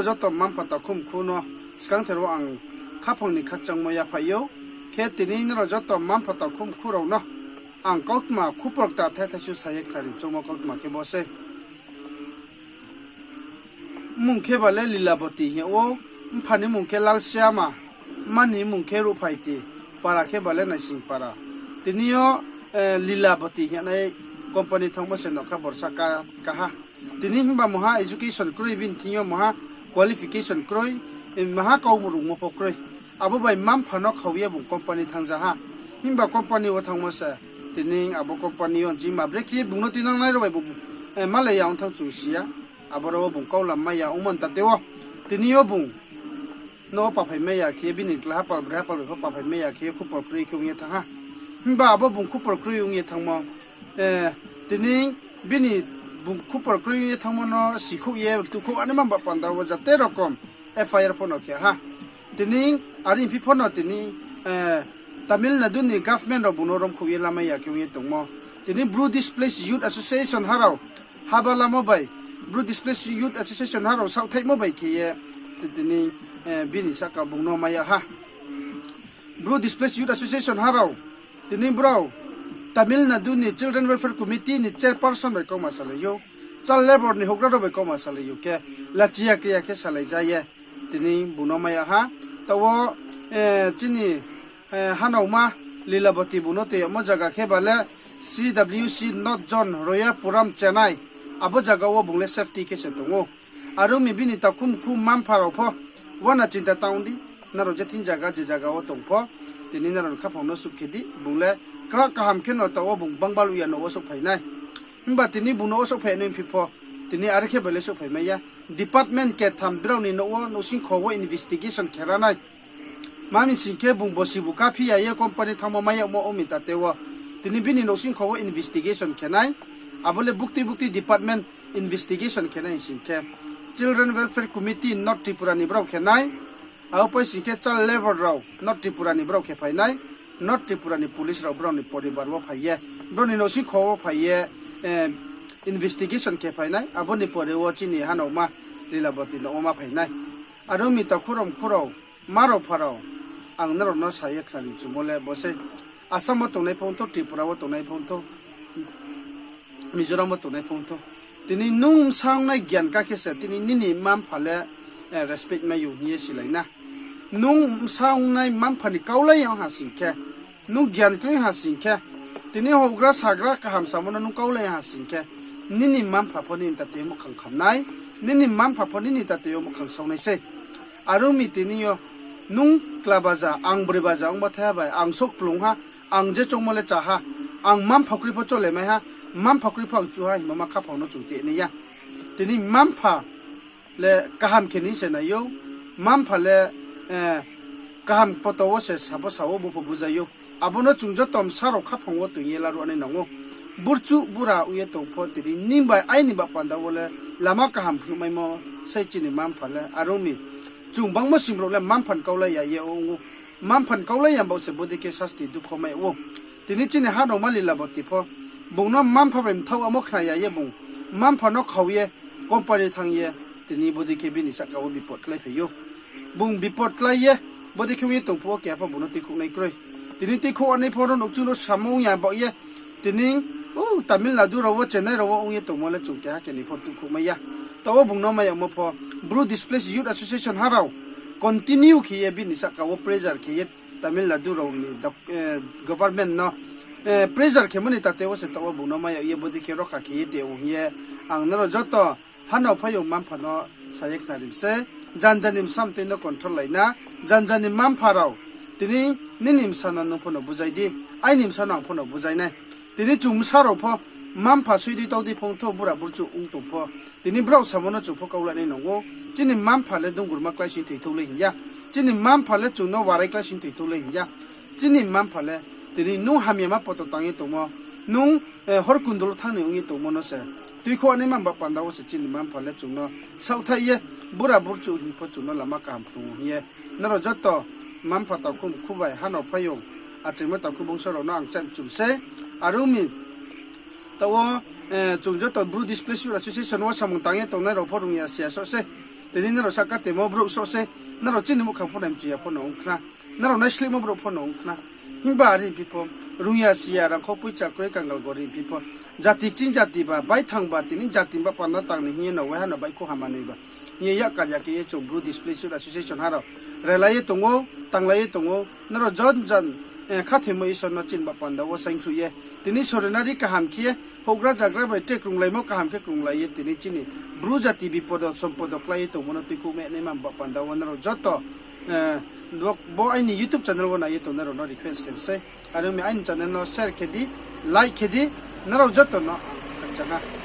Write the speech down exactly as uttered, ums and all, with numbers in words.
joto mma-mpha takhu mkhu no skangther wo ang khaphang ni khakchangmo yaphai ou. Khe tini nrao joto mma-mpha takhu mkhu rao no ang kautma khupor kta thai thaisu sa ye khnari choungmo kautma khe bo sei. Mmung khe ba le Lilaboti hing yag ou, mpha ni mmung khe Lalsiama, mma ni mmung khe Ruhphaiti, para khe ba le Naisingpara. Tini yo Lilaboti hing yagnai company thanngmo se nokha borsa ka, kaha. Tini himba mungha education kroi, bini thing yo mungha qualification kroi, mungha kau rungmo pho kroi. Abo bai mma-mpha no khau ye bung company thanngza ha. Himba company wo thanngmo se, tini abo company yo jima bre khe bung no tinangnai rao bai bung malai ya ong thanng chung si ya. Aboro wo bung kau lam mai ya ongmo ni tate wo, tini yo bung no wo paphai mai ya khe, bini klaha pal braiha pal bai pho paphai mai ya khe khupor kroi khe ong ye thanng ha. Himba abo bung khupor kroi ong ye thanngmo, tini bini bung khupor kroi ong ye thanngmo no sikhouh ye tukhouh anaima ba panda wo jate rokom F I R pho no khe ha. Tini are phi pho no tini Tamil Nadu ni government rao bung no romkhouh ye lamai ya khe ong ye tongmo. Tini Bru Displaced Youth Association ha rao haba lamo bai, Bru Displaced Youth Association ha rao saohthaihmo bai khe ye tini bini sahka bung no mai ya ha. Bru Displaced Youth Association ha rao, tini brao Tamil Nadu ni Children Welfare Committee ni chairperson bai kauma salai ou, child labour ni houhgra rao bai kauma salai ou khe, lachiya kriya khe salai ja ye tini bung no mai ya ha. Taoh wo chini hanaoma Lilaboti bung no tui yagmo zaga khe ba le C W C North Zone, Royapuram, Chennai, abo zaga wo bung le safety khe se tong ou. Are ong mi bini takhu mkhu mma-mpha rao pho uana chinta tang di, nrao je thing zaga je zaga wo tong pho, tini nrao ni khaphang no suh khe di, bung le krak kaham khe no taoh wo bung bangbalu ya nouh wo souhphai nai. Himba tini bung nouh wo souhphai nai phi pho, tini are khe bai le souhphai mai ya. Department ketham brao ni nouh wo, nouhsingkho wo investigation khe ra nai. Ma mi sing khe bung bosi bu kaphi ya ye company thanngmo mai yagmo ong mi tate wo, tini bini nouhsingkho wo investigation khe nai. Abo le buktui buktui department investigation khe nai sing khe, Children Welfare Committee North Tripura ni brao khe nai. Abo pai sing khe child labour rao North Tripura ni brao khe phai nai. North Tripura ni police rao brao ni poribar wo phai ye, brao ni nouhsingkho wo phai ye investigation khe phai nai. Abo ni pore wo chini hanaoma Lilaboti nouh wo ma phai nai. Are ong mi takhu rao mkhu rao, ma rao pha rao, ang nrao no sa ye khnari chumo le bo sei. Assam wo tongnai pho ongthou, Tripura wo tongnai pho ongthou, Mizoram wo tongnai pho ongthou, tini nung bsa ongnai gyan ka khe se tini nini mma-mpha le respect mai ou hing ye silai na. Nung bsa ongnai mma-mpha ni kau lai ya ha sing khe, nung gyan kroi ha sing khe, tini houhgra sagra kaham samo no nung kau lai ha sing khe, nini mma-mpha pho nini tate yo muhkhang kham nai, nini mma-mpha pho nini tate yo muhkhang sao nai sei. Are ong mi tini yo nung kla baja, ang broi baja ongba thaiha bai, ang souhkplung ha, ang je choungmo le chá ha, ang mma-mpha kroi pho chole mai ha, mma-mpha kroi pho ang chu ha hingmo ma khaphang no chung te nai ya. Tini mma-mpha le kaham khe ni se nai ou, mma-mpha le kaham poto wo se sabo sa wo bung pho bujai ou. Abo no chung joto bsa rao khaphang wo toing ye laruh nai nang ou. Burchuh bura ong ye tong pho tini nini bai aini ba panda wo le lama kaham phnuhmaimo sei chini mma-mpha le. Are ong mi chung bangmo sing rao le mma-mpha ni kau lai ya ye ong ou. Mma-mpha ni kau lai ya baoh se bodei khe sasti dukho mai ou. Tini chini hanaoma Lilaboti pho bung no mma-mpha bai mthaoh amo khna ya ye bung mma-mpha no khau ye company thanng ye tini bodei khe bini sahka wo bipot kláiphai ou. Bung bipot klái ye bodei khe ong ye tong phuh wo keha pho bung no tuikhouh nai kroi. Tini tuikhouh nai pho ro nouhchu no samung ya baoh ye tini Tamil Nadu rao wo, Chennai rao wo ong ye tongmo le chung keha khe ni pho tuikhouh mai ya. Taoh wo bung no mai yagmo pho Bru Displaced Youth Association ha rao continue khe ye bini sahka wo pressure khe ye Tamil Nadu rao ni government no pressure khemo ni tate wo se taoh wo bung no mai yag ye bodei khe rokha khe ye tong ou hing ye ang nrao joto hanao phaiyong mma-mpha no sa ye khnari mi sei. Janja ni bsa mtoi no control lai na. Janja ni mma-mpha rao, tini nini bsa no nung pho no bujai di, aini bsa no ang pho no bujai nai. Tini chung bsa rao pho mma-mpha sui dei tau dei pho ongthou, bura burchuh ong tong pho, tini brao samo no chung pho kau lai nai nang ou. Chini mma-mpha le dungurma kláising thoi thou le hing ya. Chini mma-mpha le chung no warai kláising thoi thou le hing ya. Chini mma-mpha le tini nung hamyama poto tang ye tongmo, nung hor kundul thanng ni ong ye tongmo no se tuikhouh naima ba panda wo se chini mma-mpha le chung no saohthaih ye, bura burchuh hing pho chung no lama kaham phrung ou hing ye nrao joto mma-mpha takhu mkhu bai, hanao phaiyong, achaimo takhu bongso rao no ang chá mchu mi sei. Are ong mi taoh wo chung joto Bru Displaced Youth Association wo samung tang ye tongnai rao pho rung ya si ya soh sei. Tini nrao sahka temo brouh sroh se, nrao chini muhkhang pho nai mchu ya pho no ong khna, nrao naislehmo brouh pho no ong khna. Himba are phi pho, rung ya si ya, rangkhou poicha kroi, kangal gori phi pho, jati kching jati ba baithang ba tini jati ba panda tang ni hing ye no waiha no baihkhouh ha manoi ba hing ye yak kar ya khe ye chung Bru Displaced Youth Association ha rao relai ye tong ou, tanglai ye tong ou. Nrao jon jon khathoimo Isor no chini ba panda wo saingkhruh ye, tini sorenari kaham khe ye, houhgra zagra bai tre krunglaimo kaham khe krunglai ye, tini chini Bru jati bipodo sompodo klái ye tongmo no tuikhouh me naima ba panda wo nrao joto bo aini YouTube channel wo nai ye tongnai rao no request khe sei. Are ong mi aini channel no share khe di, like khe di, nrao joto no ang khakchang ha.